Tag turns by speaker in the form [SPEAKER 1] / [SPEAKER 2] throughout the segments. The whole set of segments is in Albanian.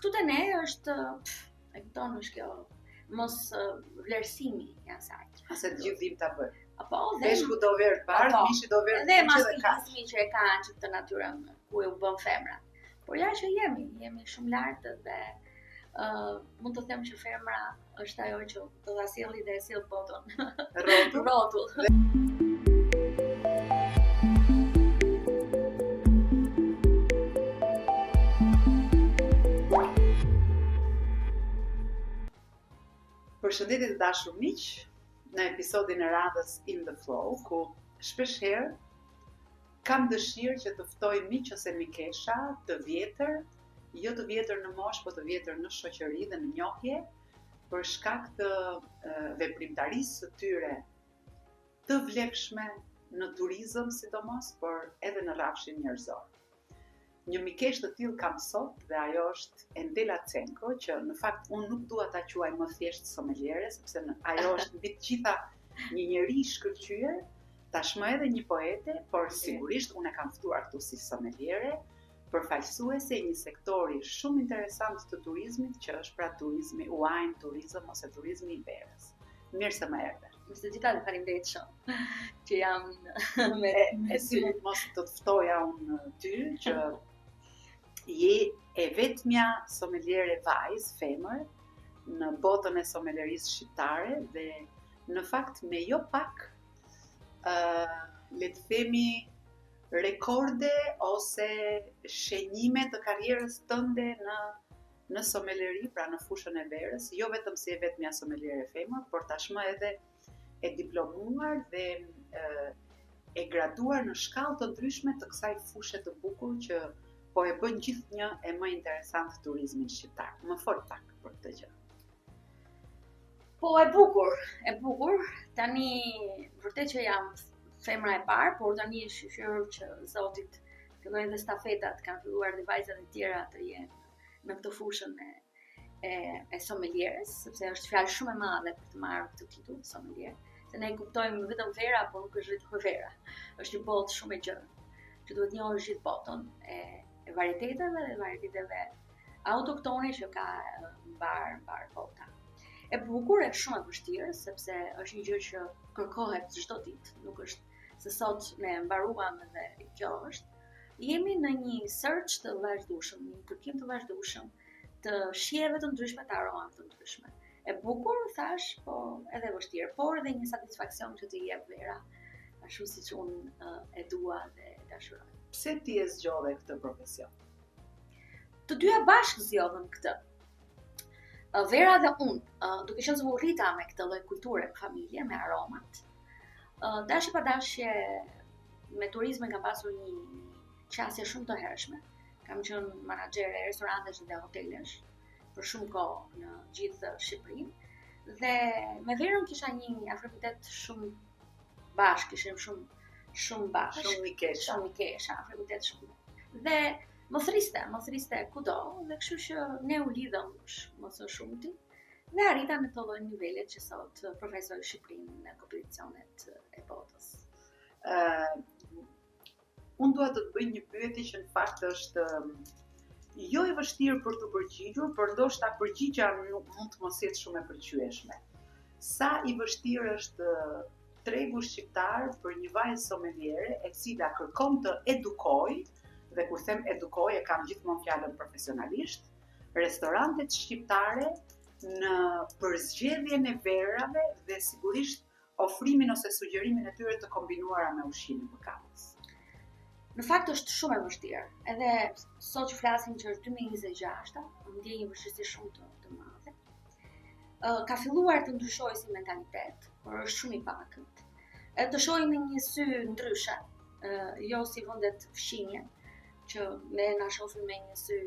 [SPEAKER 1] Këtu te ne është, pff, e kupton, është kjo mos vlerësimi i
[SPEAKER 2] asaj. Se të gjithë dim ta
[SPEAKER 1] bëjmë. Apo
[SPEAKER 2] dhe peshku do verë të bardhë, po, mishi do verë
[SPEAKER 1] të kuqe dhe maskilizmi që e kanë që këtë natyrën ku e u bën femra. Por ja që jemi, jemi shumë lart dhe uh, mund të them që femra është ajo që do ta sjelli dhe e sjell
[SPEAKER 2] botën. Rrotull.
[SPEAKER 1] Rrotull.
[SPEAKER 2] Përshëndetje të dashur miq në episodin e radhës In the Flow, ku shpesh herë kam dëshirë që të ftoj miq ose mikesha të vjetër, jo të vjetër në moshë, po të vjetër në shoqëri dhe në njohje, për shkak të veprimtarisë së tyre të vlefshme në turizëm sidomos, por edhe në rrafshin njerëzor. Një mikeshë të tillë kam sot dhe ajo është Entela Cenko, që në fakt unë nuk dua ta quaj më thjesht someliere, sepse në, ajo është mbi të gjitha një njeri i shkëlqyer, tashmë edhe një poete, por sigurisht unë e kam ftuar këtu si someliere, përfaqësuese e një sektori shumë interesant të turizmit, që është pra turizmi wine tourism ose turizmi i verës. Mirë se më
[SPEAKER 1] erdhe. Mirë se gjeta dhe faleminderit shumë që jam
[SPEAKER 2] me e, e si mund mos të të ftoja unë ty që je e vetmja someliere vajzë, femër në botën e somelerisë shqiptare dhe në fakt me jo pak ë uh, le të themi rekorde ose shenjime të karrierës tënde në në someleri, pra në fushën e verës, jo vetëm si e vetmja someliere femër, por tashmë edhe e diplomuar dhe e, e graduar në shkallë të ndryshme të kësaj fushe të bukur që po e bën gjithnjë e më interesant turizmin shqiptar. Më fol pak për këtë gjë.
[SPEAKER 1] Po e bukur, e bukur. Tani vërtet që jam femra e parë, por tani shyqyr që Zotit fillojnë dhe stafetat, kanë filluar dhe vajzat e tjera të jenë në këtë fushën e e, e somelieres, sepse është fjalë shumë e madhe për të marrë këtë titull somelier. Se ne e kuptojmë vetëm vera, por nuk është vetëm vera. Është një botë shumë e gjerë, që duhet njohësh gjithë botën e, e varieteteve dhe varieteteve autoktone që ka mbarë, mbarë bota. E bukur, e shumë e vështirë, sepse është një gjë që kërkohet çdo ditë, nuk është se sot ne mbaruam dhe kjo është. Jemi në një search të vazhdueshëm, një kërkim të vazhdueshëm të shijeve të ndryshme, të aromave të ndryshme. E bukur, thashë, po edhe e vështirë, por edhe një satisfaksion që të jep vera, ashtu siç unë e dua dhe e
[SPEAKER 2] dashuroj. Pse ti e zgjodhe këtë profesion?
[SPEAKER 1] Të dyja bashkë zgjodhëm këtë. Vera dhe unë, duke qenë se u rrita me këtë lloj kulture në familje, me aromat. Dashje pa dashje me turizmin kam pasur një qasje shumë të hershme. Kam qenë manaxhere restorantesh dhe hotelesh për shumë kohë në gjithë Shqipërinë dhe me verën kisha një afrimitet shumë bashkë, ishim shumë shumë
[SPEAKER 2] bashkë. Shumë
[SPEAKER 1] mikesha. Shumë mikesha, afrimitet shumë. Dhe më thriste, më thriste kudo dhe kështu që ne u lidhëm më së shumti dhe arrita në këto lloj nivele që sot përfaqësoj Shqipërinë në kompeticionet e
[SPEAKER 2] botës. Ë uh, unë dua të të bëj një pyetje që në fakt është jo e vështirë për t'u përgjigjur, por ndoshta përgjigja nuk mund të mos jetë shumë e pëlqyeshme. Sa i vështirë është tregu shqiptar për një vajzë someliere e cila kërkon të edukojë, dhe kur them edukojë e kam gjithmonë fjalën profesionalisht, restorantet shqiptare në përzgjedhjen e verërave dhe sigurisht ofrimin ose sugjerimin e tyre të kombinuara me ushqimin
[SPEAKER 1] përkatës. Në fakt është shumë e vështirë. Edhe sot që flasim që është 2026-a, ndjej një vështirësi shumë të, të madhe. Ka filluar të ndryshojë si mentalitet, por është shumë i pakët. Edhe të shohin me një sy ndryshe, jo si vendet fqinje, që ne na shohin me një sy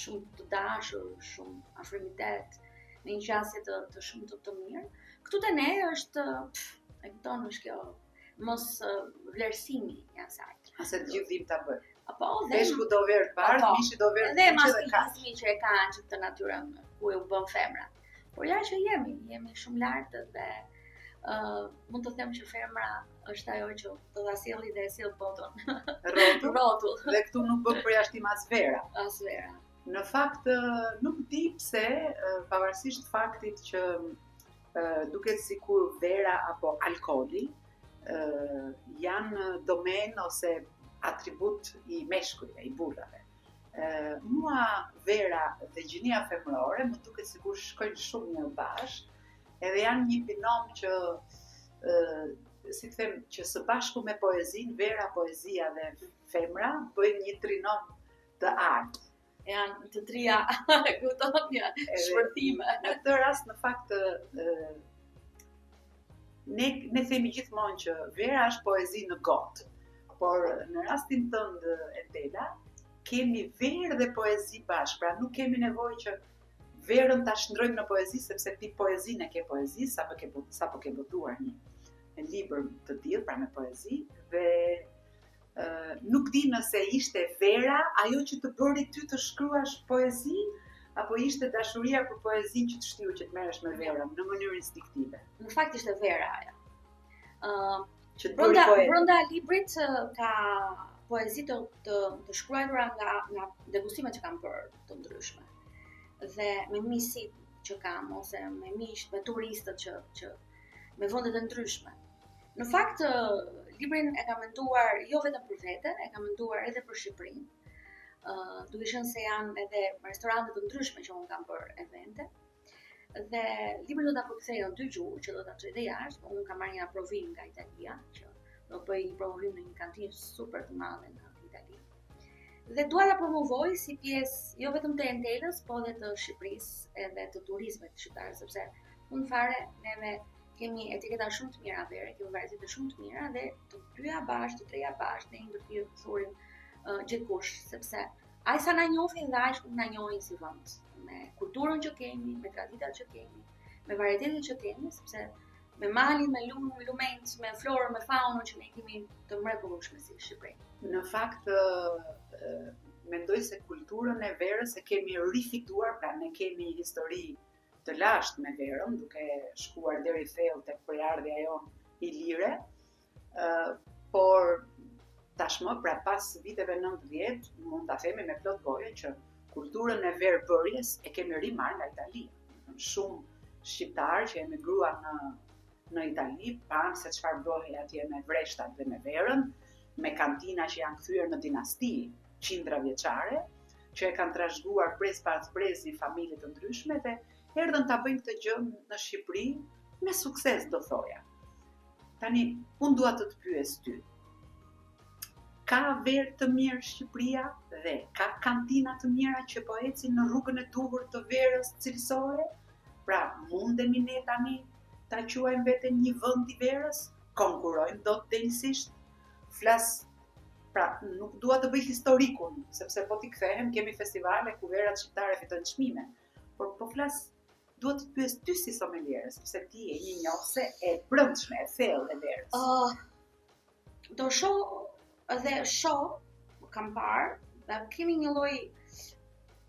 [SPEAKER 1] shumë të dashur, shumë afrimitet, me një qasje të, të shumë të, të mirë. Këtu te ne është, pff, e kupton, është kjo mos vlerësimi i
[SPEAKER 2] asaj. Se të gjithë dim ta
[SPEAKER 1] bëjmë. Apo
[SPEAKER 2] dhe peshku do verë të bardhë, po, mishi do verë
[SPEAKER 1] të kuqe dhe maskilizmi që e kanë që këtë natyrën ku e u bën femra. Por ja që jemi, jemi shumë lart dhe uh, mund të them që femra është ajo që do ta sjelli dhe e sjell
[SPEAKER 2] botën. Rrotull.
[SPEAKER 1] Rrotull.
[SPEAKER 2] Dhe këtu nuk bën përjashtim as vera.
[SPEAKER 1] As vera.
[SPEAKER 2] Në fakt nuk di pse, pavarësisht faktit që duket sikur vera apo alkooli janë domen ose atribut i meshkujve, i burrave. Mua vera dhe gjinia femërore më duket sikur shkojnë shumë mirë bashkë, edhe janë një binom që si të them, që së bashku me poezinë, vera, poezia dhe femra bëjnë një trinom të
[SPEAKER 1] artë. Janë të tria, kupton, një shpërthime.
[SPEAKER 2] Në këtë rast në fakt ne ne themi gjithmonë që vera është poezi në gotë, por në rastin tënd Entela kemi verë dhe poezi bashkë, pra nuk kemi nevojë që verën ta shndërrojmë në poezi sepse ti poezinë e ke poezi sapo ke sapo ke botuar një libër të tillë, pra me poezi dhe nuk di nëse ishte vera ajo që të bëri ty të shkruash poezi apo ishte dashuria për poezinë që të shtyu që të merresh me verën në mënyrë
[SPEAKER 1] instinktive. Në fakt ishte vera ajo. Ë uh, që të brenda brenda librit ka poezi të të, të shkruara nga nga degustimet që kam bërë të ndryshme. Dhe me miqësitë që kam ose me miqtë, me turistët që që me vendet e ndryshme. Në fakt, librin e kam menduar jo vetëm për vete, e kam menduar edhe për Shqipërinë. Ë, uh, duke qenë se janë edhe restorante të ndryshme që unë kam bërë evente. Dhe librin do ta përkthej në dy gjuhë, që do ta çoj dhe jashtë, po unë kam marrë një aprovim nga Italia, që do bëj një promovim në një kantinë super të madhe në Itali. Dhe dua ta promovoj si pjesë jo vetëm të Entelës, po edhe të Shqipërisë, edhe të turizmit shqiptar, sepse në fund fare neve kemi etiketa shumë të mira vere, kemi varietete shumë të mira dhe të dyja bashkë, të treja bashkë ne i ndërthurim uh, gjithkush, sepse aq sa na njohin dhe aq nuk na njohin si vend, me kulturën që kemi, me traditat që kemi, me varietetin që kemi, sepse me malin, me lum, lumenjtë, me florën, me faunën që ne kemi të mrekullueshme si
[SPEAKER 2] Shqipëri. Në fakt, mendoj se kulturën e verës e kemi rifituar, pra ne kemi histori të lashtë me verën, duke shkuar deri thellë tek prejardhja jonë ilire, ë por tashmë pra pas viteve 90 mund ta themi me plot gojë që kulturën e verëbërjes e kemi rimarrë nga Italia. Shumë shqiptarë që emigruan në në Itali panë se çfarë bëhej atje me vreshtat dhe me verën, me kantina që janë kthyer në dinasti qindra vjeçare, që e kanë trashëguar brez pas brezi familje të ndryshme dhe erdhën ta bëjnë këtë gjë në Shqipëri me sukses do thoja. Tani unë dua të të pyes ty. Ka verë të mirë Shqipëria dhe ka kantina të mira që po ecin në rrugën e duhur të verës cilësore? Pra, mundemi ne tani ta quajmë veten një vend i verës? Konkurrojmë dot denjësisht? Flas Pra, nuk dua të bëj historikun, sepse po t'i kthehem kemi festivale ku verat shqiptare fitojnë çmime. Por po flas dua të të pyes ty si someliere, sepse ti je një njohëse e brendshme, e thellë e
[SPEAKER 1] verës. Uh, do shoh edhe shoh, kam parë, dhe kemi një lloj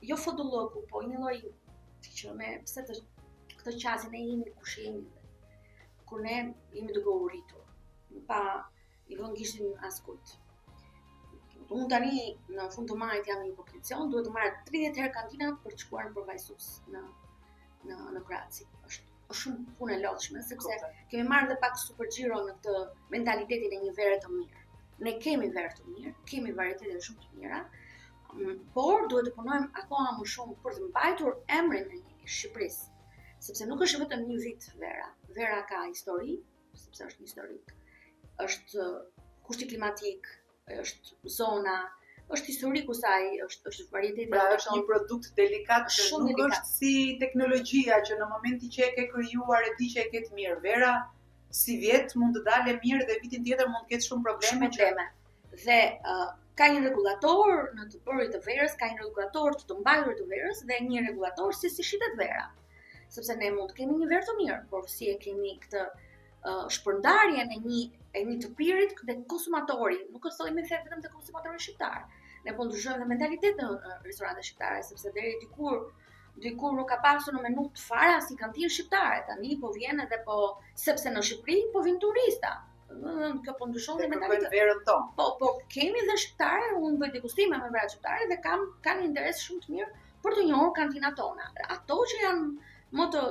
[SPEAKER 1] jo fodullëku, po një lloj që ne pse të këtë qasje ne jemi kush jemi. Kur ne jemi duke u rritur, pa i vënë gishtin askujt. Unë tani në fund të majit jam në një kompeticion, duhet të marr 30 herë kantinat për të shkuar në përfaqësues në në në Kroaci. Është është shumë punë e lodhshme sepse kemi marrë dhe pak super xhiro në këtë mentalitetin e një vere të mirë. Ne kemi verë të mirë, kemi varietete shumë të mira, mm, por duhet të punojmë akoma më shumë për të mbajtur emrin e Shqipërisë, sepse nuk është vetëm një vit vera. Vera ka histori, sepse është një historik. Është kushti klimatik, është zona, është historiku saj, është është
[SPEAKER 2] varieteti. Pra është një produkt delikat që shumë nuk delikat. është si teknologjia që në momentin që e ke krijuar e di që e ke të mirë. Vera sivjet mund të dalë mirë dhe vitin tjetër mund të ketë shumë probleme.
[SPEAKER 1] Shumë probleme. Që... Dhe uh, ka një rregullator në të bërit të verës, ka një rregullator të të mbajturit të verës dhe një rregullator si si shitet vera. Sepse ne mund të kemi një verë të mirë, por si e kemi këtë uh, shpërndarjen e një e një të pirit dhe konsumatori, nuk e themi vetëm te konsumatori shqiptar. Ne po ndryshojmë dhe mentalitet në restorante shqiptare, sepse deri dikur dikur nuk ka pasur në menu të fare asnjë kantinë shqiptare. Tani po vjen edhe po sepse në Shqipëri po vijnë turista. Domethënë kjo po ndryshon
[SPEAKER 2] dhe mentalitetin. Verën
[SPEAKER 1] tonë. Po, po kemi dhe shqiptare, unë bëj degustime me vera shqiptare dhe kam kanë një interes shumë të mirë. për të njohur kantinat tona. Ato që janë më të,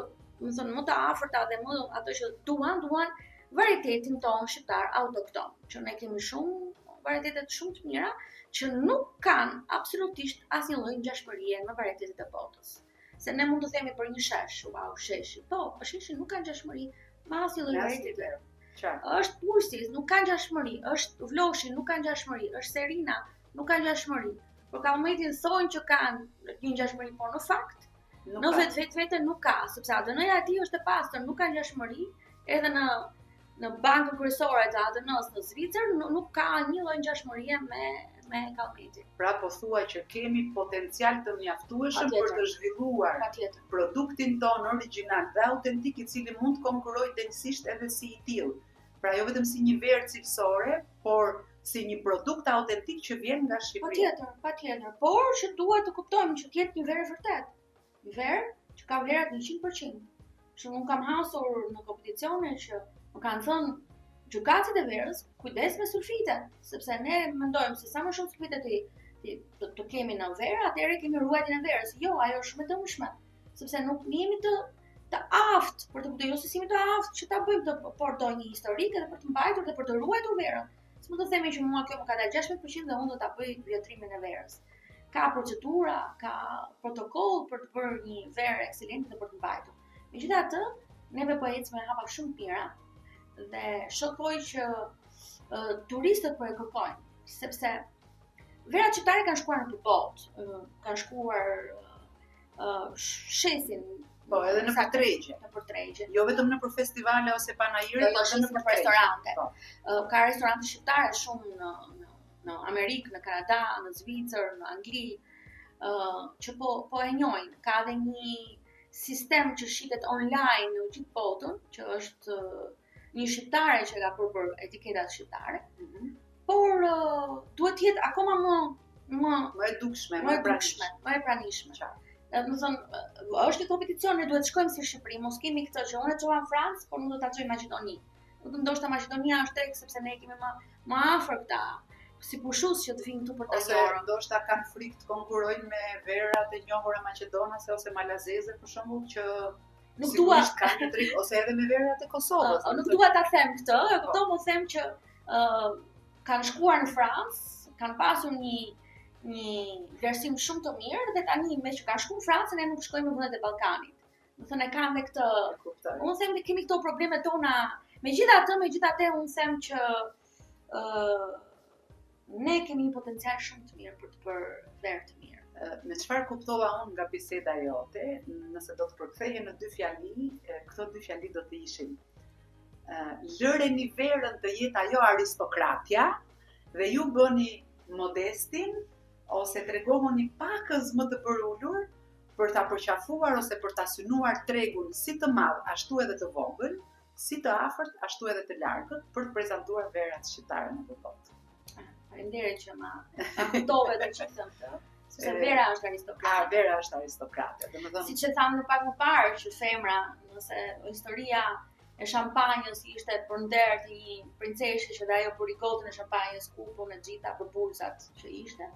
[SPEAKER 1] domethënë, më të afërta dhe më ato që duan, duan varietetin tonë shqiptar autokton, që ne kemi shumë varietete shumë të mira që nuk kanë absolutisht asnjë lloj ngjashmërie me varietetet e botës. Se ne mund të themi për një shesh, wow, sheshi. Po, po sheshi nuk ka ngjashmëri me asnjë lloj varieteti.
[SPEAKER 2] Qartë.
[SPEAKER 1] Është Pulsi, nuk ka ngjashmëri, është Vloshi, nuk ka ngjashmëri, është Serina, nuk ka ngjashmëri. Për Kallmetin thonë që kanë një ngjashmëri, por në fakt
[SPEAKER 2] Nuk
[SPEAKER 1] në
[SPEAKER 2] ka.
[SPEAKER 1] vetë vetë vete nuk ka, sepse ADN-ja e tij është e pastër, nuk ka ngjashmëri, edhe në në bankën kryesore të ADN-s në Zvicër nuk, nuk ka një lloj ngjashmërie me me Kallmetin.
[SPEAKER 2] Pra po thua që kemi potencial të mjaftueshëm për
[SPEAKER 1] Patjetër.
[SPEAKER 2] të zhvilluar
[SPEAKER 1] Patjetër.
[SPEAKER 2] produktin tonë origjinal dhe autentik i cili mund të konkurrojë denjësisht edhe si i tillë. Pra jo vetëm si një verë cilësore, por si një produkt autentik që vjen nga Shqipëria.
[SPEAKER 1] Patjetër, patjetër, por që duhet të kuptojmë që të jetë një verë e vërtetë. Një verë që ka vlerat 100%. Që unë kam hasur në kompeticione që më kanë thënë gjykatësit e verës, kujdes me sulfitet, sepse ne mendojmë se sa më shumë sulfite të të, të, të kemi në verë, atëherë kemi ruajtjen e verës. Jo, ajo është shumë e dëmshme, sepse nuk ne jemi të të aftë për të kuptuar, jo se jemi të aftë që ta bëjmë të, por do një historik edhe për të mbajtur dhe për të ruajtur verën. S'mund të themi që mua kjo më ka dalë 16% dhe unë do ta bëj vjetrimin e verës. Ka procedura, ka protokoll për të bërë një verë ekselente dhe për të mbajtur. Megjithatë, neve po ecim me hapa shumë të mira dhe shokoj që uh, turistët po e kërkojnë, sepse verat shqiptare kanë shkuar në të botë, uh, kanë shkuar uh, shesin
[SPEAKER 2] Po, edhe në
[SPEAKER 1] sa-
[SPEAKER 2] tregje.
[SPEAKER 1] në për tregje.
[SPEAKER 2] Jo vetëm në për festivale ose panaire,
[SPEAKER 1] Jo, jo,
[SPEAKER 2] por edhe
[SPEAKER 1] shesin
[SPEAKER 2] në
[SPEAKER 1] në
[SPEAKER 2] për tregje.
[SPEAKER 1] restorante.
[SPEAKER 2] Po.
[SPEAKER 1] Ë, ka restorante shqiptare shumë në në në Amerikë, në Kanada, në Zvicër, në Angli, ë që po po e njohin. Ka edhe një sistem që shitet online në gjithë botën, që është ë, një shqiptare që e ka përbërë etiketat shqiptare,
[SPEAKER 2] Mhm.
[SPEAKER 1] por ë, duhet të jetë akoma më më
[SPEAKER 2] Më e dukshme,
[SPEAKER 1] më e
[SPEAKER 2] e pranishme.
[SPEAKER 1] dukshme, më e pranishme.
[SPEAKER 2] Qartë.
[SPEAKER 1] Dhe më thënë, është një kompeticion, ne duhet të shkojmë si Shqipëri, mos kemi këtë që unë e çova në Francë, por nuk do ta çoj në Maqedoni. Do të ndoshta Maqedonia është tek sepse ne kemi më më afër këta si pushues që të vinë këtu për ta
[SPEAKER 2] Ose
[SPEAKER 1] njohur.
[SPEAKER 2] ndoshta kanë frikë të konkurrojnë me verat e njohura maqedonase ose malazeze për shembull që
[SPEAKER 1] Nuk dua
[SPEAKER 2] sigurisht kanë një trik ose edhe me verat e Kosovës.
[SPEAKER 1] Ë, nuk dua ta them këtë, e kupton, po them që ë kanë shkuar në Francë, kanë pasur një një vlerësim shumë të mirë dhe tani me që kanë shkuar në Francë ne nuk shkojmë në vendet e Ballkanit. Do thënë e kanë dhe këtë
[SPEAKER 2] E kuptoj.
[SPEAKER 1] Unë them që kemi këto probleme tona. Megjithatë, megjithatë unë them që ë ne kemi një potencial shumë të mirë për të bërë vlerë të mirë.
[SPEAKER 2] Ë, Me çfarë kuptova unë nga biseda jote, nëse do të përktheje në dy fjali, e, këto dy fjali do të ishin ë, lëreni verën të jetë ajo aristokratja dhe ju bëni modestin ose tregohuni pakëz më të përulur për ta përqafuar ose për ta synuar tregun si të madh ashtu edhe të vogël, si të afërt ashtu edhe të largët për të prezantuar verat shqiptare në këtë botë.
[SPEAKER 1] Faleminderit që ma ma kuptove të gjithë këtë, sepse
[SPEAKER 2] E,
[SPEAKER 1] vera është
[SPEAKER 2] A
[SPEAKER 1] aristokrate.
[SPEAKER 2] vera është aristokrate, domethënë
[SPEAKER 1] Siç e thamë në pak më parë që femra, nëse historia e shampanjës ishte për nder të një princeshe që dhe ajo bëri gotën e shampanjës, kupën e gjitha për bulzat që ishte.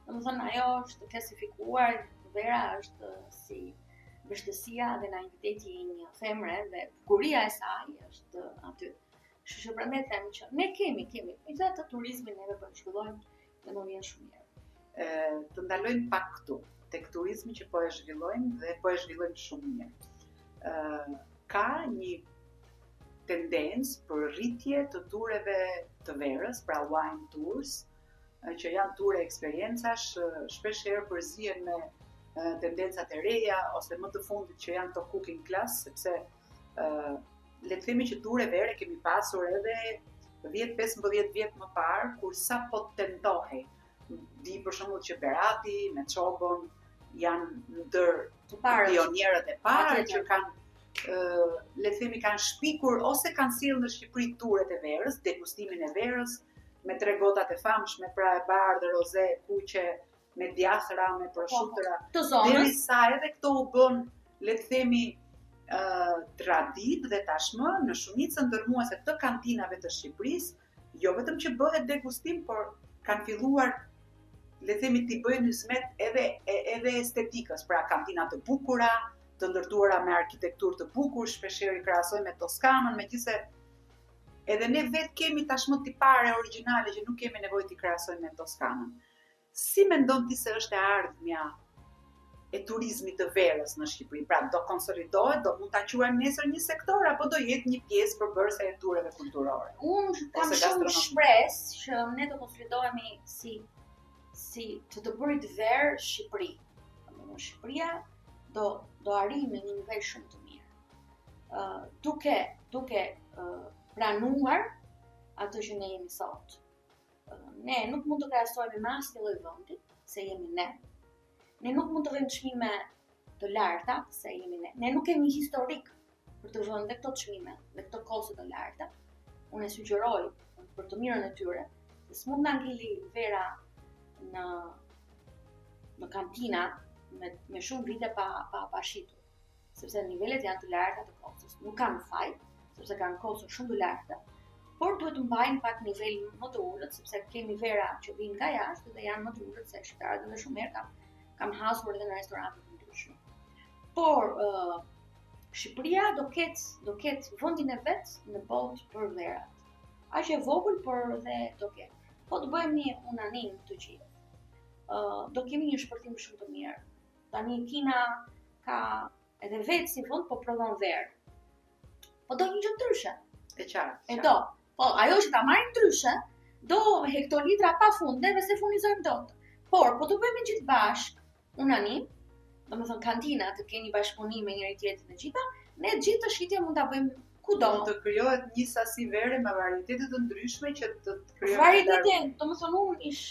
[SPEAKER 1] Domethënë ajo është klasifikuar, vera është si vështirësia dhe naiviteti i një femre dhe bukuria e saj është aty. Kështu që prandaj them që ne kemi, kemi, megjithatë turizmin neve po e zhvillojmë dhe më vjen shumë mirë.
[SPEAKER 2] e, të ndalojmë pak këtu, tek turizmi që po e zhvillojmë dhe po e zhvillojmë shumë mirë. Ë ka një tendencë për rritje të tureve të verës, pra wine tours, e, që janë ture eksperiencash, e, shpesh herë përzihen me e, tendencat e reja ose më të fundit që janë këto cooking class, sepse ë le të themi që ture vere kemi pasur edhe 10-15 vjet më parë kur sapo tentohej di për shembull që Berati me Çobon janë ndër
[SPEAKER 1] Të parët.
[SPEAKER 2] pionierët e parë
[SPEAKER 1] Patjetër.
[SPEAKER 2] që kanë ë le të themi kanë shpikur ose kanë sjellë në Shqipëri turet e verës, degustimin e verës me tre gotat e famshme, pra e bardhë, roze, e kuqe, me djathra, me prosciuttra,
[SPEAKER 1] Të zonës,
[SPEAKER 2] derisa edhe këto u bën, le të themi, ë traditë dhe tashmë në shumicën dërmuese të kantinave të Shqipërisë, jo vetëm që bëhet degustim, por kanë filluar le të themi t'i bëjnë hyzmet edhe edhe estetikës, pra kantina të bukura, të ndërtuara me arkitekturë të bukur, shpeshherë i krahasojmë me Toskanën, megjithëse edhe ne vetë kemi tashmë tipare origjinale që nuk kemi nevojë t'i krahasojmë me Toskanën. Si mendon ti se është e ardhmja e turizmit të verës në Shqipëri? Pra, do konsolidohet, do mund ta quajmë nesër një sektor apo do jetë një pjesë përbërëse e tureve kulturore?
[SPEAKER 1] Unë kam shumë shpresë që ne do konsolidohemi si si të të bërit verë Shqipëri. Domethënë Shqipëria do do arrijë në një nivel shumë të mirë. Ë uh, duke duke uh, pranuar atë që ne jemi sot. Ne nuk mund të krahasohemi me asnjë lloj vendi, se jemi ne. Ne nuk mund të vëmë çmime të larta, se jemi ne. Ne nuk kemi historik për të vënë dhe këto çmime dhe këto kosto të larta. Unë e sugjeroj për të mirën e tyre, se s'mund na ngeli vera në në kantina me me shumë vite pa pa pa shitur. sepse nivelet janë të larta të kostos. Nuk kanë faj, sepse kanë kosto shumë të larta, por duhet të mbajnë pak nivel më të ulët, sepse kemi vera që vijnë nga jashtë dhe janë më të ulët se shqiptarët dhe shumë herë kam kam hasur edhe në restorante të ndryshme. Por uh, Shqipëria do ketë do ketë vendin e vet në botë për verat. Aq e vogël, por dhe do ketë. Po të bëhemi unanim të gjithë. Uh, do kemi një shpërthim shumë të mirë. Tani Kina ka edhe vetë si vend po prodhon verë. Po do një gjë ndryshe.
[SPEAKER 2] E qartë.
[SPEAKER 1] E do. Po ajo që ta marrin ndryshe, do hektolitra pa fund, neve s'e furnizojmë dot. Por po të bëhemi gjithë bashkë, unanim, domethënë kantina të kenë një bashkëpunim me njëri tjetrin të gjitha, ne gjithë të shitje mund ta bëjmë
[SPEAKER 2] kudo. Mund të krijohet një sasi vere me varietete të ndryshme që të
[SPEAKER 1] të krijojë varietete, domethënë unë ish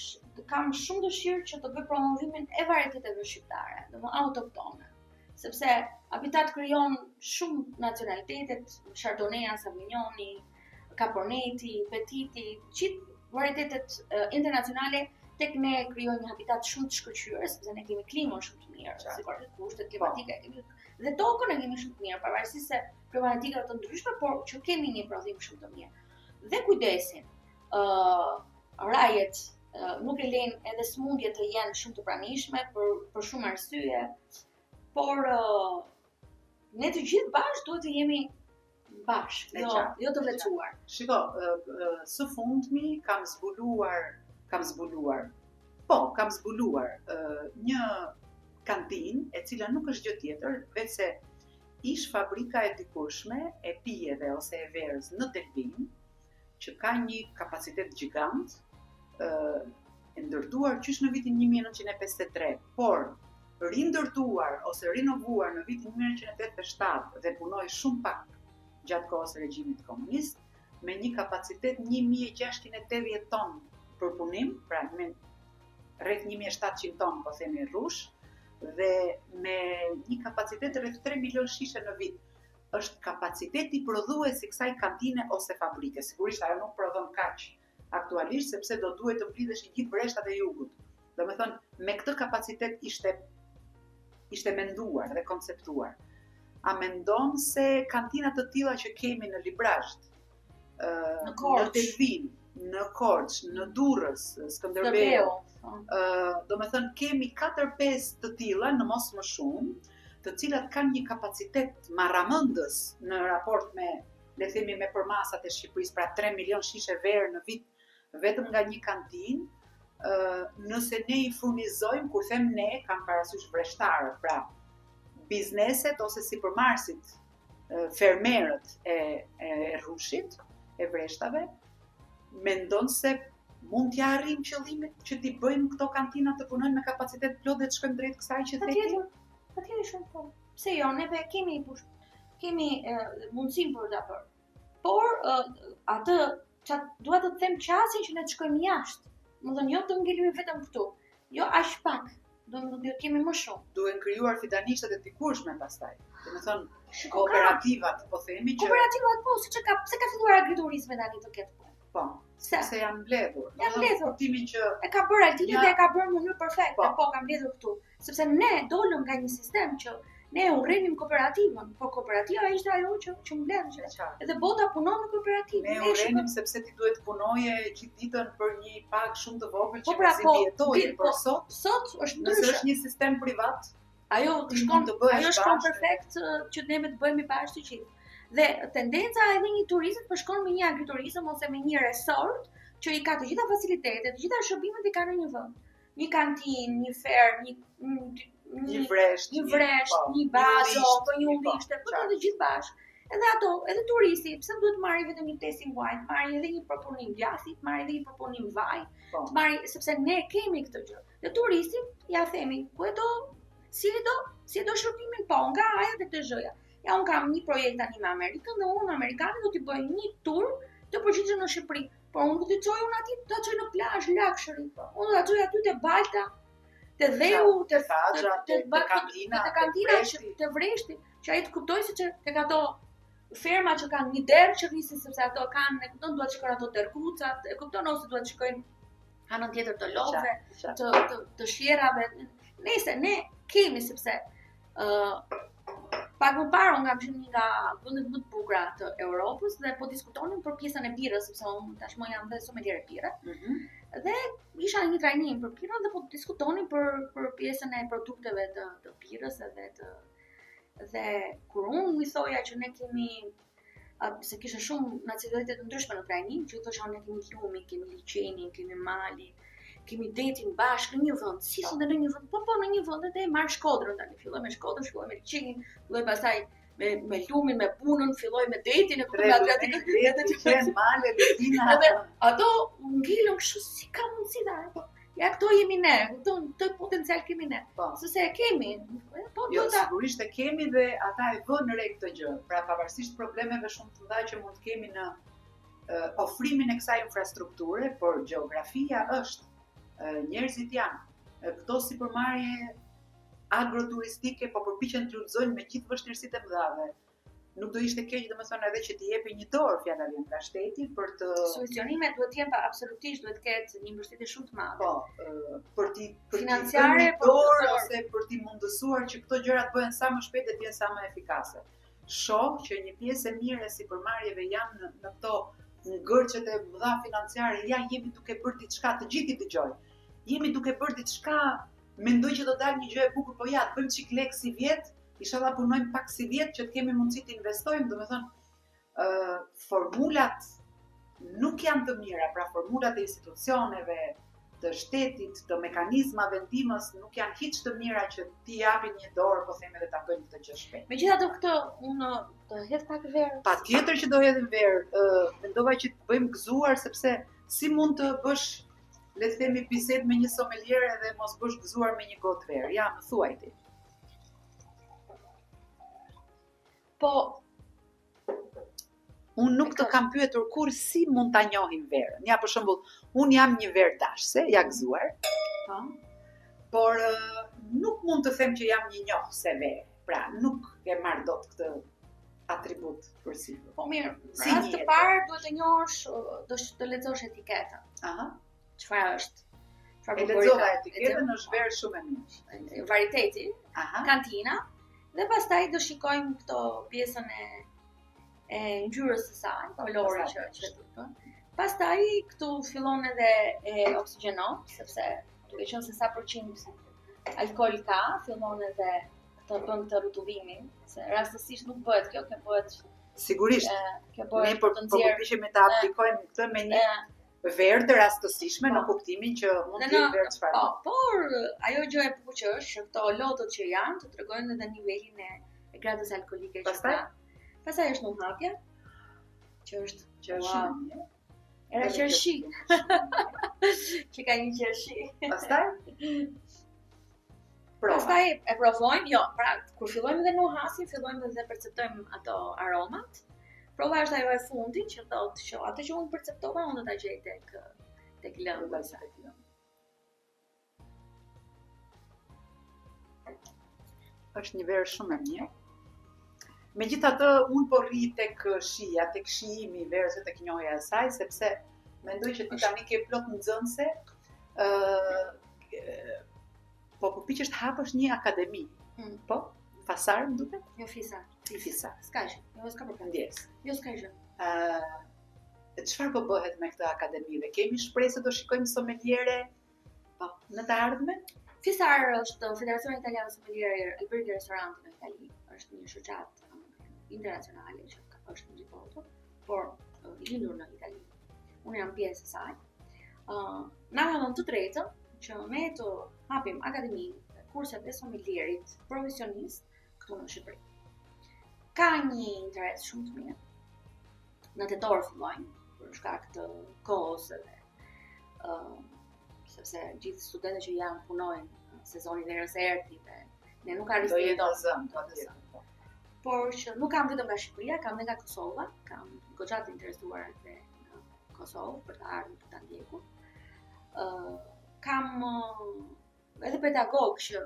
[SPEAKER 1] kam shumë dëshirë që të bëj promovimin e varieteteve shqiptare, domethënë autoktone. Sepse Habitat krijon shumë nacionalitetet, Chardonnay, Sauvignoni, Caponeti, Petiti, gjithë varietetet internacionale tek ne krijojnë një habitat shumë të shkëlqyer, sepse ne kemi klimën shumë të mirë, sigurisht kushtet po. klimatike kemi dhe tokën e kemi shumë të mirë, pavarësisht se problematikave të ndryshme, por që kemi një prodhim shumë të mirë. Dhe kujdesin, ë uh, rajet uh, nuk e lejnë edhe sëmundjet të jenë shumë të pranishme për për shumë arsye, por uh, ne të gjithë bashkë duhet të jemi bashkë, jo, jo të veçuar.
[SPEAKER 2] Shiko, uh, së fundmi kam zbuluar, kam zbuluar. Po, kam zbuluar uh, një kantinë e cila nuk është gjë tjetër, veçse Ish fabrika e dikurshme e pijeve ose e verës në Delvinë, që ka një kapacitet gjigant, e ndërtuar qysh në vitin 1953, por rindërtuar ose rinovuar në vitin 1987 dhe punoi shumë pak gjatë kohës së regjimit komunist, me një kapacitet 1680 ton përpunim, pra me rreth 1700 ton, po themi rrush, dhe me një kapacitet rreth 3 milion shishe në vit. Është kapaciteti prodhues i kësaj kantine ose fabrike. Sigurisht ajo nuk prodhon kaq aktualisht sepse do duhet të mblidheshin gjithë vreshtat e jugut. Domethënë, me këtë kapacitet ishte ishte menduar dhe konceptuar. A mendon se kantina të tilla që kemi në Librazhd,
[SPEAKER 1] në Korçë,
[SPEAKER 2] në Delvinë, në Korçë, në Durrës, Skënderbeu. Po. Ë, domethënë kemi 4-5 të tilla, në mos më shumë, të cilat kanë një kapacitet marramendës në raport me, le të themi me përmasat e Shqipërisë, pra 3 milion shishe verë në vit vetëm nga një kantinë, ë nëse ne i furnizojmë, kur them ne, kam parasysh vreshtarët, pra bizneset ose sipërmarrësit fermerët e, e rrushit, e vreshtave, mendon se mund t'ia arrijmë qëllimit që t'i bëjmë këto kantina të punojnë me kapacitet plot dhe të shkojmë drejt kësaj që
[SPEAKER 1] the ti? Patjetër shumë po. Pse jo, neve kemi push, kemi mundësinë për ta bërë. Por atë ça dua të them qasjen që ne të shkojmë jashtë. Domethënë jo të ngelemi vetëm këtu. Jo aq pak, do të duhet kemi më
[SPEAKER 2] shumë. Duhen krijuar fidanishtet e dikurshme pastaj. Domethënë kooperativat, po themi
[SPEAKER 1] që Kooperativat po, siç e ka, pse ka filluar agriturizmi tani të ketë
[SPEAKER 2] punë. Po.
[SPEAKER 1] Se
[SPEAKER 2] se janë mbledhur.
[SPEAKER 1] Janë mbledhur.
[SPEAKER 2] Kuptimin
[SPEAKER 1] që e ka bërë Altini ja. dhe e ka bërë në mënyrë perfekte, po. po ka mbledhur këtu. Sepse ne dolëm nga një sistem që Ne urrenim kooperativën, por kooperativa ishte ajo që që mbledh. Edhe bota punon në
[SPEAKER 2] kooperativë. Ne urrenim sepse ti duhet të punoje gjithë ditën për një pagë shumë të vogël po që pra, po, jetoje, por po,
[SPEAKER 1] sot sot është ndryshe.
[SPEAKER 2] Nëse është një sistem privat,
[SPEAKER 1] ajo shkon të bëhesh ajo shkon perfekt që ne të bëhemi bashkë të gjithë. Dhe tendenca edhe një turizëm po shkon me një agriturizëm ose me një resort që i ka të gjitha facilitetet, të gjitha shërbimet i ka në një vend. Një kantinë, një fermë, një
[SPEAKER 2] një një vresht,
[SPEAKER 1] një vresht, po, një bazo, po një po, ullishte, po të gjithë bashkë. Edhe ato, edhe turisti, pse duhet të marrë vetëm një tasting wine, të marrë edhe një përpunim djathi, të marrë edhe një përpunim vaj, po. të marrë sepse ne kemi këtë gjë. Dhe turistit ja themi, ku e do, si e do, si e do shërbimin, po, nga A-ja dhe te Zh-ja. Ja unë kam një projekt tani me Amerikën dhe unë amerikanët do t'i bëj një tur të përgjithshëm në Shqipëri. Por unë nuk do t'i çoj unë aty, do ta çoj në plazh luxury. Unë do ta çoj aty te balta, te dheu, te
[SPEAKER 2] te te te kantina,
[SPEAKER 1] te kantina, te vreshti, që ai të kuptojë se që tek ato ferma që kanë një derr që rrisin sepse ato kanë, e kupton, duhet të shikojnë ato derrkucat, e kupton ose duhet të shikojnë anën tjetër të lopëve, të të të sherrave. Nëse ne kemi sepse ë uh, pak më parë unë kam qenë një nga vendet më të bukura të Europës dhe po diskutonim për pjesën e birrës sepse unë tashmë jam dhe someliere birre. Mm -hmm. Dhe isha në një trajnim për birrën dhe po diskutonim për për pjesën e produkteve të të birrës edhe të dhe kur unë i thoja që ne kemi a, se kisha shumë nacionalitete të ndryshme në trajnim, që thosha ne kemi lumin, kemi liqenin, kemi malin, kemi detin bashkë në një vend, si thonë në një vend, po po në një vend edhe e marr Shkodrën tani, filloj me Shkodrën, filloj me liqenin, filloj pastaj me me lumin, me Bunën, filloj me detin, e
[SPEAKER 2] kuptoj me Adriatikun, edhe që male,
[SPEAKER 1] lugina. Edhe ato u ngelën kështu si ka mundësi da, po. Ja këto jemi ne, kupton, këtë potencial kemi ne. Po. Sepse e kemi.
[SPEAKER 2] Po jo, ta... sigurisht e kemi dhe ata e vënë re këtë gjë. Pra pavarësisht problemeve shumë të mëdha që mund të kemi në uh, ofrimin e kësaj infrastrukture, por gjeografia është, uh, njerëzit janë. Këto sipërmarrje agroturistike po përpiqen të lulëzojnë me gjithë vështirësitë e mëdha dhe nuk do ishte keq domethënë edhe që t'i jepi një dorë fjala vjen nga shteti për
[SPEAKER 1] të subvencionimet duhet të jenë pa absolutisht duhet të ketë një mbështetje shumë të
[SPEAKER 2] madhe. Po, për t'i për financiare për dorë ose për t'i mundësuar që këto gjëra të bëhen sa më shpejt dhe të jenë sa më efikase. Shoh që një pjesë e mirë e sipërmarrjeve janë në, në këto ngërçet e mëdha financiare, ja jemi duke bërë diçka, të gjithë i dëgjoj. Jemi duke bërë diçka, mendoj që do dalë një gjë e bukur, po ja, të bëjmë çik lek sivjet, Ishalla punojmë pak sivjet që të kemi mundësi të investojmë, domethënë ë uh, formulat nuk janë të mira, pra formulat e institucioneve, të shtetit, të mekanizmave ndihmës nuk janë hiç të mira që t'i japin një dorë, po themi edhe ta bëjnë këtë gjë
[SPEAKER 1] shpejt. Megjithatë këtë unë do hedh pak
[SPEAKER 2] verë. Patjetër që do hedhim verë. Ë uh, mendova që të bëjmë gëzuar sepse si mund të bësh le të themi bisedë me një somelier edhe mos bësh gëzuar me një gotë verë. Ja, më thuaj ti.
[SPEAKER 1] Po
[SPEAKER 2] Unë nuk të kam pyetur kurrë si mund ta njohim verën. Ja për shembull, unë jam një verëdashëse, ja gëzuar. Po. Por nuk mund të them që jam një njohëse vere. Pra, nuk e marr dot këtë atribut
[SPEAKER 1] përsipër. Po mirë, si në të parë duhet të njohësh, do të lexosh etiketën.
[SPEAKER 2] Aha.
[SPEAKER 1] Çfarë është?
[SPEAKER 2] Çfarë e lexova etiketën, është verë shumë e
[SPEAKER 1] mirë. Varieteti, Aha. kantina dhe pastaj do shikojmë këto pjesën e e ngjyrës së saj, kolori që që do të. Pastaj këtu fillon edhe e oksigjenon, sepse duke qenë se sa përqind alkool ka, fillon edhe të bën këtë rrotullimin, se rastësisht nuk bëhet kjo, kjo bëhet
[SPEAKER 2] Sigurisht. Kjo bëhet ne po po përpiqemi ta aplikojmë këtë me një verë të rastësishme në po. kuptimin që mund të jetë verë
[SPEAKER 1] çfarë. Po, por ajo gjë e bukur që është që këto lotët që janë të tregojnë edhe nivelin e, e gradës alkoolike që ka. Pastaj është nuhatja, që është
[SPEAKER 2] që është shumë mirë.
[SPEAKER 1] Era qershi. që ka një qershi.
[SPEAKER 2] Pastaj
[SPEAKER 1] Prova. Pastaj e provojmë, jo, pra kur fillojmë dhe nuhasim, fillojmë dhe perceptojmë ato aromat. Prova është ajo e fundit që thotë që atë që unë perceptova unë do ta gjej tek tek lëngu. Tek lëngu.
[SPEAKER 2] Është një verë shumë e mirë. Megjithatë, unë po rri tek shija, tek shijimi i verës e tek njohja e saj, sepse mendoj që ti tani ke plot nxënëse, ë uh, po përpiqesh të hapësh një akademi. Mm. Po? Fasar, më
[SPEAKER 1] duket? Jo Fisar.
[SPEAKER 2] Fisar.
[SPEAKER 1] S'ka gjë. Jo s'ka
[SPEAKER 2] problem. Ndjesë.
[SPEAKER 1] Jo s'ka gjë.
[SPEAKER 2] Ë çfarë po bëhet me këtë akademi dhe kemi shpresë do shikojmë someliere po në të ardhmen?
[SPEAKER 1] Fisar është Federacioni Italian Sommelieri Alberghi Ristoranti në Itali, është një shoqatë um, internacionale që është në gjithë botën, por uh, lindur në Itali. Unë jam pjesë e saj. Uh, na ka dhënë të drejtën që ne të hapim akademinë dhe kurset e sommelierit profesionist këtu në Shqipëri. Ka një interes shumë të mirë. Në tetor fillojnë, për shkak të kohës edhe uh, sepse gjithë studentët që janë punojnë sezoni i verës erdhi dhe ne nuk
[SPEAKER 2] arrijmë dot të zëmë, do të zëmë.
[SPEAKER 1] Po. Por që nuk kam vetëm nga Shqipëria, kam edhe nga Kosova, kam goxha të interesuar edhe në Kosovë për të ardhur për ta ndjekur. Ë uh, kam uh, edhe pedagogë që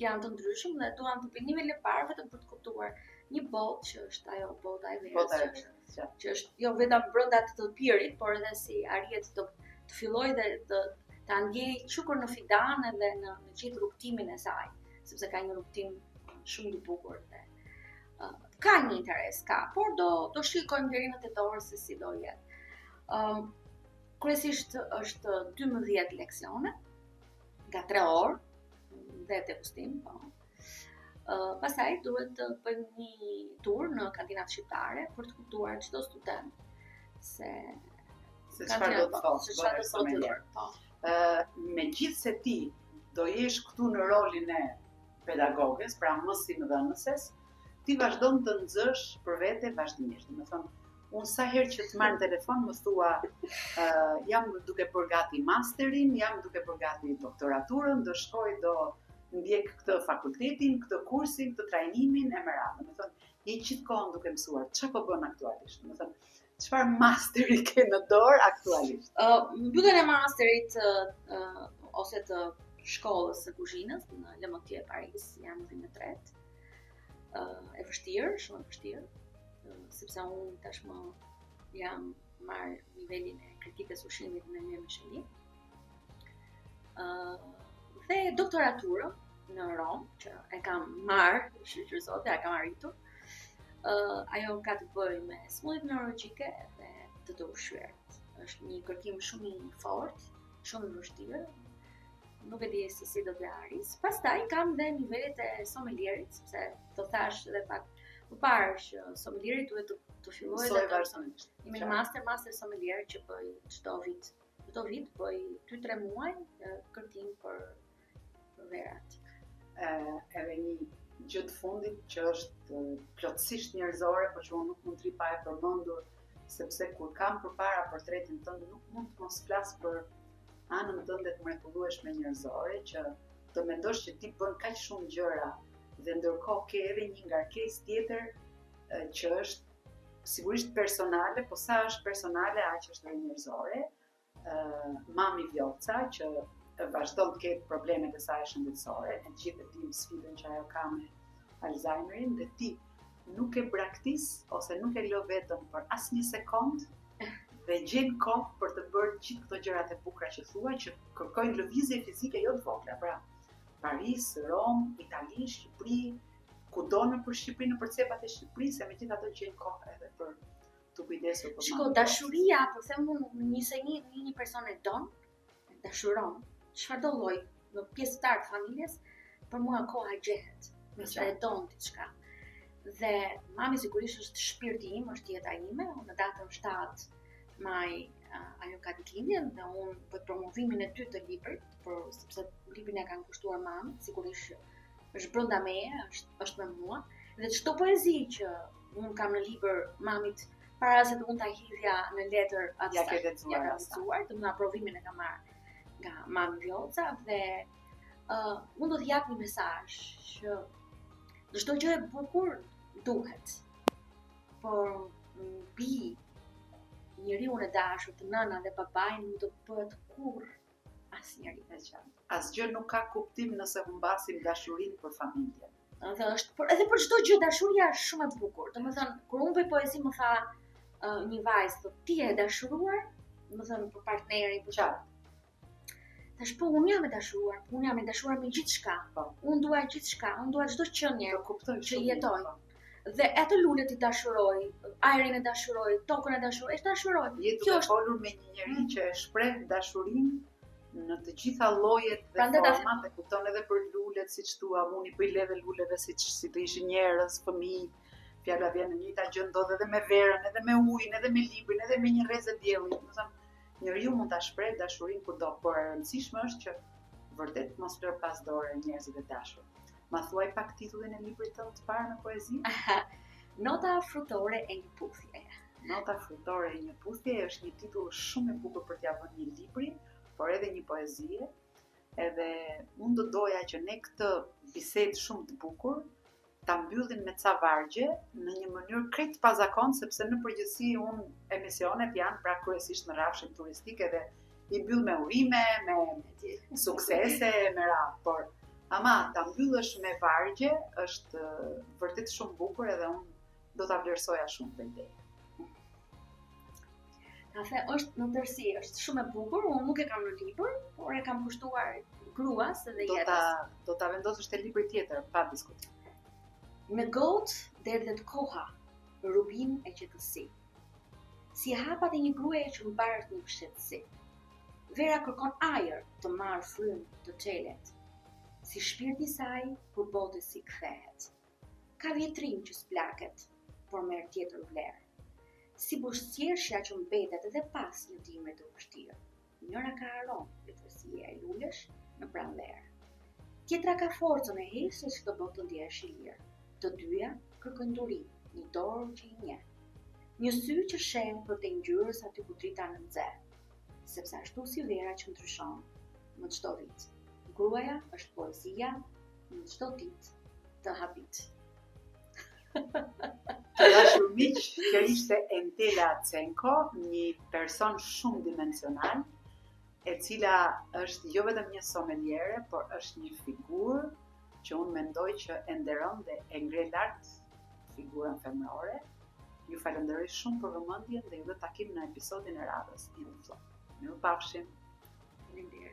[SPEAKER 1] janë të ndryshëm dhe duan të bëjnë nivelin e parë vetëm për të kuptuar një botë që është ajo bota e verës,
[SPEAKER 2] bota e verës,
[SPEAKER 1] që, që është jo vetëm brenda të të pirit, por edhe si arrihet të të fillojë dhe të ta ndjejë qykur në fidan edhe në në gjithë rrugëtimin e saj, sepse ka një rrugëtim shumë të bukur dhe uh, ka një interes, ka, por do do shikojmë deri në tetor se si do jetë. Ëm um, kryesisht është 12 leksione nga 3 orë dhe degustim, po. Uh, pastaj duhet të bëjmë një tur në kantinat shqiptare për të kuptuar çdo student
[SPEAKER 2] se se çfarë do të thotë,
[SPEAKER 1] se çfarë do të thotë.
[SPEAKER 2] Po. Ë, uh, megjithëse ti do jesh këtu në rolin e pedagoges, pra mësimdhënëses, ti vazhdon të nxësh për vete vazhdimisht. Domethënë, unë sa herë që të marr në telefon më thua, uh, jam duke bërë gati masterin, jam duke bërë gati doktoraturën, do shkoj do ndjek këtë fakultetin, këtë kursin, këtë trajnimin e me radhë. Domethënë, je gjithë kohën duke mësuar, çfarë po bën aktualisht? Domethënë, çfarë masteri ke në dorë
[SPEAKER 1] aktualisht? Uh, mbylljen e masterit uh, ose të shkollës së kuzhinës në Le Motier Paris, jam në vitin e tretë. Uh, e vështirë, shumë e vështirë, uh, sepse unë tashmë jam marrë nivelin e kritikës ushqimit në Le Michelin. Uh, dhe doktoraturën në Romë, që e kam marrë, shyqyr Zotit, e kam arritur. Uh, ajo ka të bëjë me sëmundjet neurologjike dhe të të ushqyerit. Është një kërkim shumë i fortë, shumë i vështirë. Nuk e di se si do të arrij. Pastaj kam dhe nivelet e sommelierit, sepse të thashë edhe pak më parë që sommelieri duhet të të fillojë
[SPEAKER 2] dhe të vazhdimisht.
[SPEAKER 1] Jemi në master, master sommelier që bëj çdo vit. Çdo vit bëj 2-3 muaj kërkim për për
[SPEAKER 2] verat. Ë edhe një gjë të fundit që është plotësisht njerëzore, por që unë nuk mund të rri pa e përmendur, sepse kur kam përpara portretin tënd nuk mund të mos flas për anën tënde të mrekullueshme njerëzore që të mendosh që ti bën kaq shumë gjëra dhe ndërkohë ke edhe një ngarkesë tjetër që është sigurisht personale, po sa është personale, aq është edhe njerëzore. Ë mami Vjollca që vazhdon të ketë problemet e saj shëndetësore, ne të gjithë e dimë sfidën që ajo ka me Alzheimerin dhe ti nuk e braktis ose nuk e lë vetëm për asnjë sekond dhe gjen kohë për të bërë gjithë këto gjërat e bukura që thua që kërkojnë lëvizje fizike jo të vogla, pra Paris, Romë, Itali, Shqipëri, kudo nëpër Shqipëri, nëpër cepat e Shqipërisë, e megjithatë gjen kohë edhe për t'u kujdesur
[SPEAKER 1] për Shiko, dashuria, po them unë, nëse një një person e don, e dashuron, çfarëdo lloj, në pjesëtar të familjes, për mua koha gjehet, nëse e don diçka. Dhe mami sigurisht është shpirti im, është jeta ime, në datën 7 maj ajo ka ditëlindjen dhe unë bëj promovimin e dytë të librit, por sepse librin e kam kushtuar mamit, sigurisht është brenda meje, është është me mua dhe çdo poezi që unë kam në libër mamit para se të mund ta hidhja në letër
[SPEAKER 2] atë ia ke lexuar,
[SPEAKER 1] ia kam lexuar, domethënë aprovimin e kam marrë nga mami Vjollca dhe uh, unë do të jap një mesazh që çdo gjë e bukur duhet. Por mbi njeriun e dashur të nëna dhe babain nuk do të bëhet kurrë
[SPEAKER 2] asnjeri. E qartë. Asgjë nuk ka kuptim nëse humbasim dashurinë për
[SPEAKER 1] familjen. Dhe është, por edhe për çdo gjë dashuria është shumë e bukur. Domethënë, kur unë bëj poezi më tha uh, një vajzë, thotë ti je e dashuruar, domethënë për partnerin, për
[SPEAKER 2] çfarë?
[SPEAKER 1] Thash po unë jam e dashuruar, po unë jam e dashuruar me gjithçka.
[SPEAKER 2] Po.
[SPEAKER 1] Unë dua gjithçka, unë dua çdo qenie
[SPEAKER 2] Të kuptoj
[SPEAKER 1] që jetoj.
[SPEAKER 2] Po.
[SPEAKER 1] Dhe atë lulet i dashuroj, ajrin e dashuroj, tokën e dashuroj, e dashuroj.
[SPEAKER 2] Je duke folur me një njeri mm. që e shpreh dashurinë në të gjitha llojet dhe
[SPEAKER 1] Prandaj ta
[SPEAKER 2] format, e kupton edhe për lulet, siç thua, unë i bëj leve luleve siç si të ishin njerëz, fëmijë. Fjala vjen e njëjta gjë ndodh edhe me verën, edhe me ujin, edhe me librin, edhe me një rreze dielli. Domethënë, njeriu mund ta shpreh dashurinë kudo, por e rëndësishme është që vërtet mos lër pas dore njerëzit e dashur. Ma thuaj pak titullin e librit tënd të parë me poezi?
[SPEAKER 1] Nota frutore e një puthje.
[SPEAKER 2] Nota frutore e një puthje është një titull shumë i bukur për t'ia vënë një libri, por edhe një poezie. Edhe unë do doja që ne këtë bisedë shumë të bukur ta mbyllim me ca vargje në një mënyrë krejt të pazakontë sepse në përgjithësi unë emisionet janë pra kryesisht në rrafshin turistik edhe i mbyll me urime, me suksese, me radhë, por ama ta mbyllësh me vargje është vërtet shumë bukur edhe unë do ta vlerësoja shumë këtë ide.
[SPEAKER 1] Ta the është në tërësi, është shumë e bukur, unë nuk e kam në libër, por e kam kushtuar gruas dhe
[SPEAKER 2] jetës. Do ta do ta vendosësh te libri tjetër, pa diskutim.
[SPEAKER 1] Në gotë derdhet koha, rubin e qetësi. Si hapat e një gruaje që mbart një fshehtësi. Vera kërkon ajër të marrë frymë të çelet. Si shpirti i saj kur botës i kthehet. Ka vjetrim që s'plaket, por merr tjetër vlerë. Si buzëqeshja që mbetet edhe pas një dimri të vështirë. Njëra ka aromë vjetërsie e lulesh në pranverë. Tjetra ka forcën e heshtjes që të bën të ndjehesh i lirë. Të dyja kërkojnë durim, një dorë që i njeh. Një sy që sheh përtej ngjyrës aty ku drita nxeh. Sepse ashtu si vera që ndryshon në çdo vit. Gruaja është poezia në çdo ditë të habit.
[SPEAKER 2] Të dashur miq, kjo ishte Entela Cenko, një person shumëdimensional, e cila është jo vetëm një someliere, por është një figurë që unë mendoj që e nderon dhe e ngre lart figurën femërore. Ju falenderoj shumë për vëmendjen dhe ju lë takim në episodin e radhës In the Flow. Mirupafshim.
[SPEAKER 1] Faleminderit.